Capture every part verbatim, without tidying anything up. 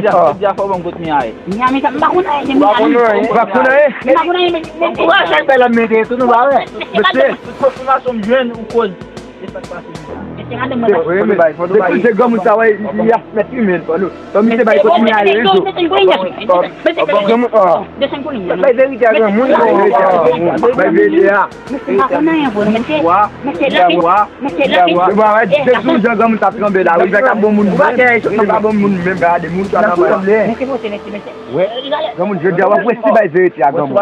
Jodi a fò w ban m kot Miami. Miami sa, m pa konn anyen de Miami. Ou pa konn anyen? M pa konn anyen, men, men, men, kouraj ak bèl ap mete tou, nou pa wè. Mesye, tout konfimasyon m jwenn ou koz. Se sa k pase. Mesye, madanm mwen. Depi se granmoun sa, wè, li ap mèt imen, fò nou. Fò misye bay kot Miami, wi, tou. Granmoun, oh. Bay verite a granmoun, bay verite a granmoun. Bay verite a. Mesye, m pa konn anyen, vre, mesye. Mesye, lè ki, mesye, lè ki. Bon, wè, depi yon jan granmoun t ap tranble la, wi, li pa ka bon moun, li pa ka bon moun menm, gade, moun sa nan mwen. Mesye, pote, mesye, mesye. Wè, granmoun, jodi a, w ap resi bay verite a, granmoun.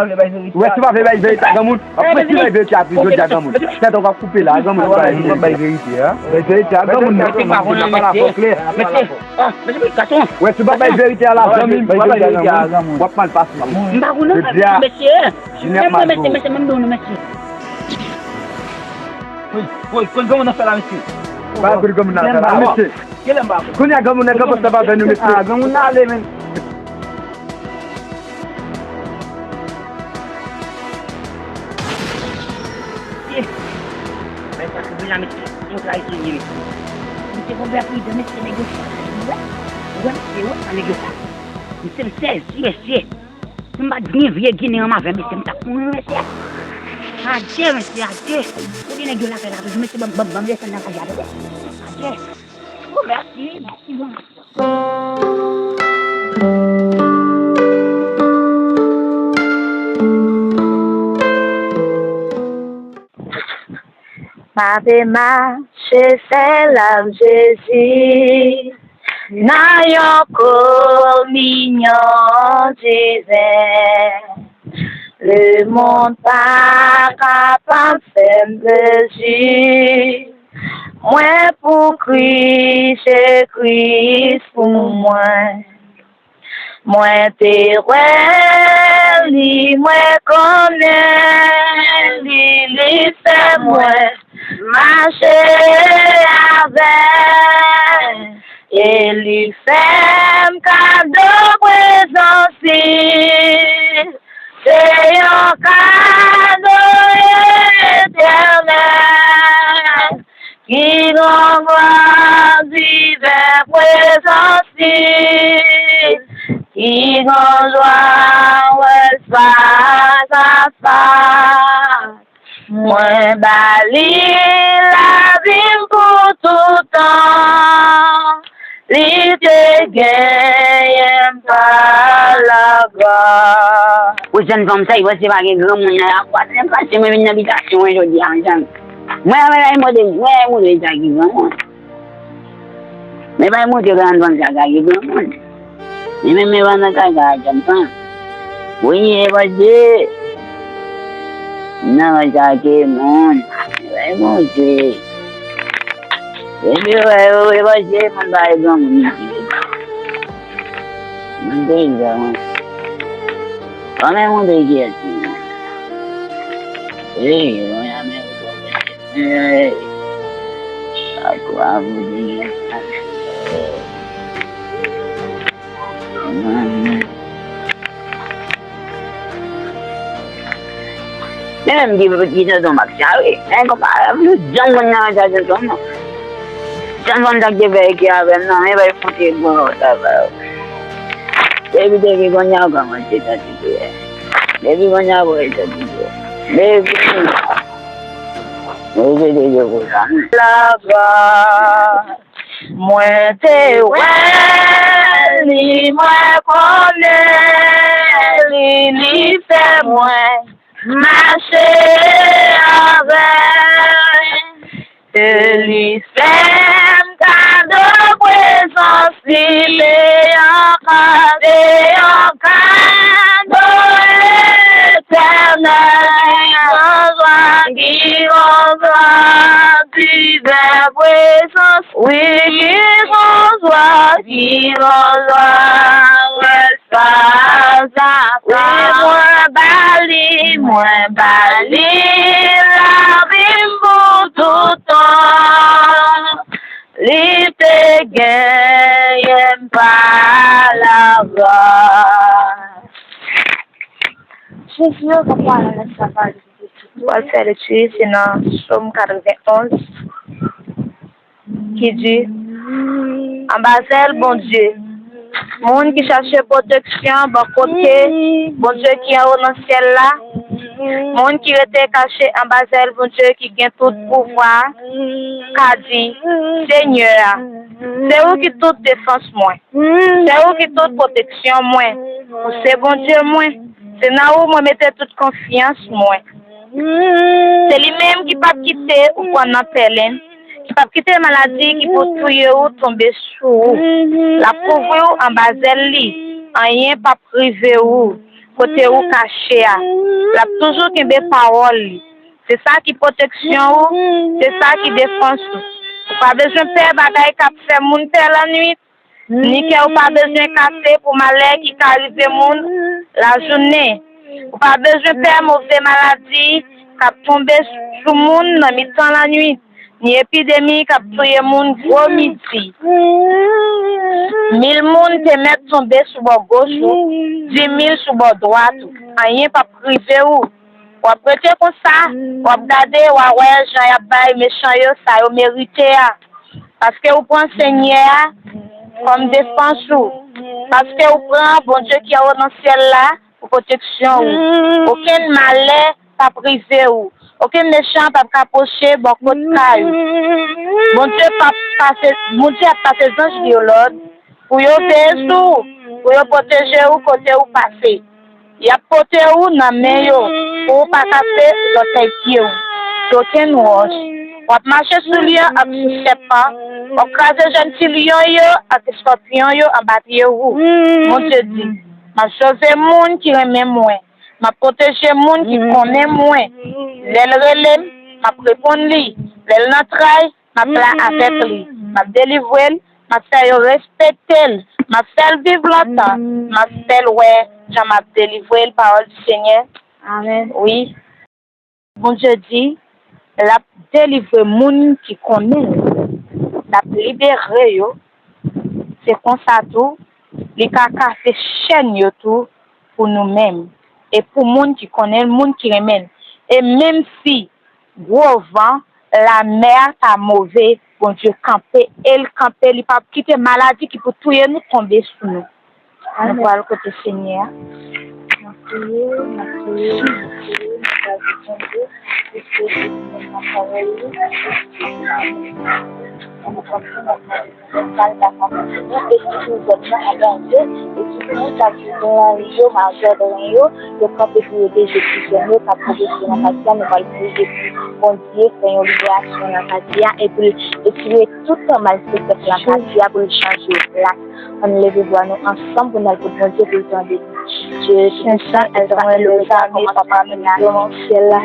Wè, si w pa vle bay verite a, granmoun, w ap resi bay verite a, jodi a, granmoun. Tèt w ap koupe la, granmoun, w ap bay verite a. Bay verite a, granmoun, nan, granmoun, pa la fò klè. Mesye, ah, mesye, gason. Wè, si w pa bay verite a la, zanmi m, w ap mal pase. M pa konn anyen, mesye. Menm mwen, mesye, mesye, menm nou, mesye. Woy, woy, kote granmoun nan fè la, mesye? Pa kote granmoun nan fè la, mesye. Kounye a granmoun nan kòmanse ap avè nou, mesye. Ah, granmoun nan ale, men. Mesye, men sa, se deja, mesye, yon trayi sou li, mesye. Mesye, konbyen pridan, mesye, nèg yo fè, mesye, wè. Ou wè, mesye, wè, sa nèg yo fè. Mesye, m sezi, mesye. Si m pa t gen vye ginen anm avè m, mesye, m t ap mouri, mesye. Adye, mesye, adye. Ou gen nèg yo lakay la toujou, mesye, ban m, ban m, ban m desann nan kay la, tande. Adye. Oh, mèsi, mèsi, bon. M ape mache sèl ak Jezi nan yon kominyon diven. Lemonn pa kapab fè m pezi. Mwen pou Kris, se Kris pou mwen. Mwen te wè li, mwen konnen li, li fè mwen mache avè l, e li fè m kado prezans li. Se yon kado etènèl. Ki gran glwa divin prezans li, ki gran jwa wè l fas a fas. Mwen ba li lavi m pou toutan, li te genyen m pa lagwa. Ou jèn fanm sa, li panse pa gen granmoun nan la, pa t menm pase mwen vin nan bitasyon mwen jodi a, mezanmi. Mwen, mwen, mwen, mwen, mwen, mwen, sa ki granmoun. Men bay montre grann fanm sa ka gen granmoun. Men menm men pandan sa ka jèn fanm. Wi, e Bondye. Non, sa ke moun. Bay montre. Epi wè, e Bondye, moun bay granmoun. Moun te granmoun. Kòman montre kiyès li? Wi, mwen, mwen, Hey, a kwa pou di gen sa? Men menm ki, ki tonton Mak sa, wi. Men konpa, nou janm konn nan sa tonton, non. Janm konn sa k te fè ki avè m, non, men bay foute gwo sa fè. Depi, depi kounye a, w kòmanse santi tou, eh. Depi kounye a, w santi tou. Depi. Mwen te deja konsa. Laba, mwen te wè li, mwen konnen li, li fè mwen mache avè l. E li fè m kado prezans li, se yon ka-, se yon kado etènèl. Ki gon jwa, ki gon jwa, divin prezans. Wi, ki gon jwa, ki gon jwa, wè sa, sa, sa. Wi, mwen ba li, mwen ba li lavi m pou tout tan. Li te genyen m pa lagwa. Jezi, yo, sa pale, sa pale. Ou pral fè lekti, se nan Sòm katrevenn onz ki di, anba zèl Bondye, Moun ki chache pwoteksyon bò kote Bondye ki anwo nan syèl la, moun ki rete kache anba zèl Bondye ki gen tout pouvwa, ka di, Senyè a, se ou ki tout defans mwen, se ou ki tout pwoteksyon mwen, ou se Bondye mwen, se nan ou mwen mete tout konfyans mwen. Se li menm ki p ap kite ou pran nan pèlen, ki p ap kite maladi ki pou touye ou tonbe sou ou. L ap kouvri w anba zèl li, anyen p ap rive ou, kote ou kache a. L ap toujou kenbe pawòl li. Se sa ki pwoteksyon ou, se sa ki defans ou. Ou pa bezwen pè bagay k ap fè moun pè lannwit, ni kè ou pa bezwen kase pou malè ki ka rive moun lajounen. Ou pa bezwen pè move maladi k ap tonbe sou moun nan mitan lannwit, ni epidemi k ap touye moun gwo midi. Mil moun te mèt tonbe sou bò goch ou, di mil sou bò dwat ou, anyen p ap rive ou. W ap rete konsa, w ap gade, w a wè jan y ap bay mechan yo sa yo merite a. Paske ou pran Senyè a kòm defans ou. Paske ou pran Bondye ki anwo nan syèl la pou pwoteksyon ou. Okenn malè p ap rive ou. Okenn mechan p ap ka pwoche bò kot kay ou. Bondye p ap pase, Bondye ap pase zanj li yo lòd pou yo veye sou ou, pou yo pwoteje ou kote ou pase. Y ap pote ou nan men yo, pou ou pa kase zòtèy pye w sou okenn wòch. W ap mache sou lyon ak sou sèpan, w ap kraze jèn ti lyon yo ak eskòpyon yo anba pye ou. Bondye di, m ap sove moun ki renmen mwen, m ap pwoteje moun ki konnen mwen. Lè l rele m, m ap reponn li. Lè l nan tray, m ap la avèk li, m ap delivre l, m ap fè yo respekte l, m ap fè l viv lontan, m ap fè l wè jan m ap delivre l. Pawòl di Senyè. Amèn. Wi. Bondye di, l ap delivre moun ki konnen l, l ap libere yo. Se konsa tou, li ka kase chèn yo tou pou nou menm, e pou moun ki konnen l, moun ki renmen l. E menm si gwo van, lamè a ta move, Bondye kanpe, e l kanpe, li p ap kite maladi ki pou touye nou tonbe sou nou. Nou pral kote Senyè a. N ap priye, n ap priye, n ap priye, n ap priye Bondye, pou ke Bondye nan pawòl li. Ann nou kontinye, n ap mande Bondye kal ta kontinye, e ki pou zòn nan an danje, e ki pou moun k ap viv nan lari yo, majò dren yo, yo kanpe pou yo deje ti jèn yo k ap pwogrese nan katye a, nou pral priye pou Bondye fè yon liberasyon nan katye a, e pou l retire tout malfektè k nan katye a, pou l chanje plas. Ann leve vwa nou ansanm pou n al kot Bondye pou l tande nou. Dye Toupisan, Etènèl, Papa nou ki nan syèl la,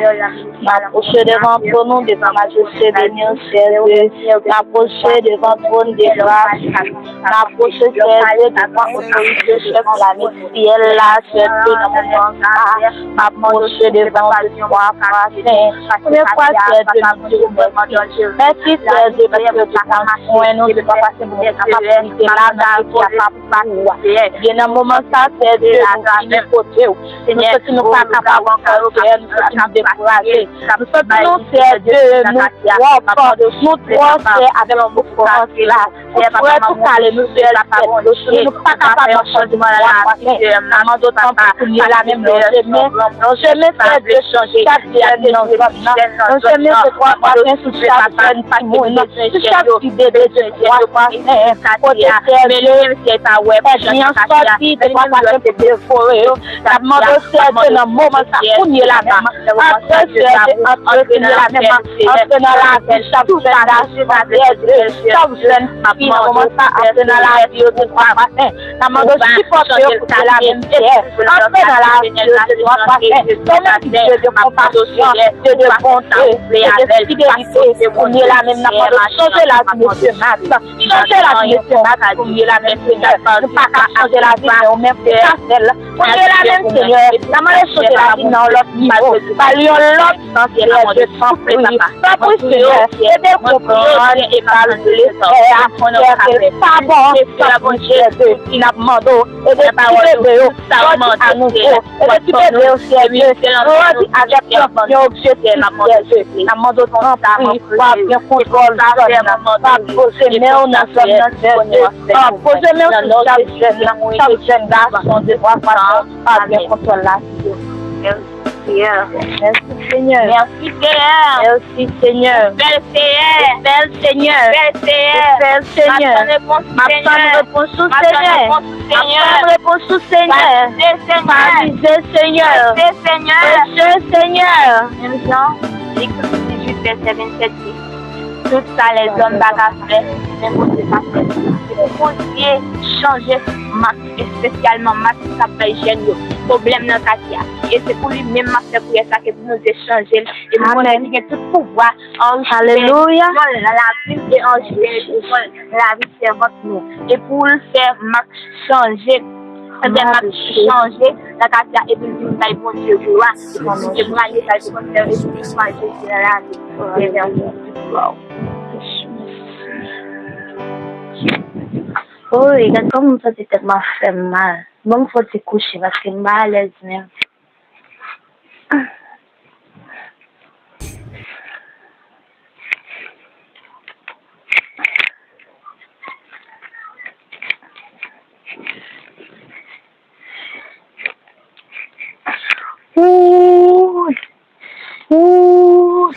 n apwoche devan twòn ou, devan majeste, beni w, Sèl de Dye. N apwoche devan twòn de gras. N apwoche, Sèl de Dye, devan otorite chèf lame syèl la, Sèl de Dye, nan moman sa. M ap pwoche devan w de twa fwa, Senyè. Premye fwa, Sèl de Dye, nou di w mèsi. Mèsi, Sèl de Dye, paske w te pran swen nou, se pa paske nou te kapab, nou te la, nan peyi a pa pou ou a. Ebyen, nan moman sa, Sèl de Dye, nou vini kote w. Nou santi nou pa kapab ankò, Seyè, nou santi nou dekouraje. Nou santi nou, Seyè Dye, nou twò fò, nou twò, Seyè, avèk soufrans la. Tout frè, tout kale, nou, Seyè, nou pa kapab nan chanjman la, Papa Seyè. N ap mande w tanpri kounye la menm, lonje men, lonje men, Seyè Dye, chak jèn nan zòn nan, lonje men, Seyè Dye, sou chak jèn timoun, sou chak ti bebe de twa, twa, senk, kote, Seyè Dye, ènmi an sòti, de twa, twa, senk, pou devore yo. N ap mande w, Seyè Dye, nan moman sa, kounye la menm, antre, Seyè Dye, antre, kounye la menm, antre nan lavi chak jèn gason, Seyè Dye, chak jèn fi nan moman sa, antre nan lavi yo, de twa, twa, senk. N ap mande w sipòte yo, kounye la menm, Seyè. Antre nan lavi yo, de twa, twa, senk. Se ou menm ki Dye de konpasyon, Dye de bonte, Dye de fidelite, kounye la menm, n ap mande w chanje lavi mesye Max. Chanje lavi mesye Max, kounye la menm, Senyè. Nou pa ka chanje lavi, men ou menm, ou ka fè l. Ou Ke la menm, Senyè, n a mande chanje lavi nan yon lòt nivo, ba l yon lòt sans, Senyè Dye, tanpri, tanpri, Senyè, ede l konprann sa l vle fè a, Senyè, ke l pa bon, tanpri, Senyè Dye, n ap mande w, ede ti bebe yo grandi anouvo, ede ti bebe yo, Senyè Dye, grandi avèk yon objektif, Senyè Dye, n ap mande w, tanpri, w ap gen kontwòl zòn nan, w ap poze men w nan zòn nan, Senyè Dye. Ah, poze men w sou chak jèn nan, chak jèn gason, de bwa fason, pa byen kontwòl la, Senyè. Mèsi, Senyè. Mèsi, Senyè. Mèsi, Senyè. Ou fè l, Senyè. Ou fè l, Senyè. Ou fè l, Senyè. M ap tann repons ou, Senyè. M ap tann repons ou, Senyè. M ap tann repons ou, Senyè. Batize, Senyè. Batize, Senyè. Batize, Senyè. Menm jan Lik dizuit, vèsè vennsèt di, tout sa lèzòm pa ka fè, men Bondye ka fè. Se pou Bondye chanje Max, espesyalman Max k ap bay jèn yo pwoblèm nan katye a. E se pou li menm m ap fè priyè sa, ke pou Bondye chanje l. E pou Bondye ki gen tout pouvwa, anrich benediksyon nan lavi m e anrich benediksyon nan lavi sèvant nou. E pou l fè Max chanje. Fè Max chanje nan katye a, epi l vin bay Bondye glwa, epi l vin temwaye sa l te konn fè, epi l fwa Jezi nan lavi l. Woy, gad kòman m santi tèt mwen ap fè m mal. Ban m fè yon ti kouche, paske m pa alèz menm. Wouy! Wouy!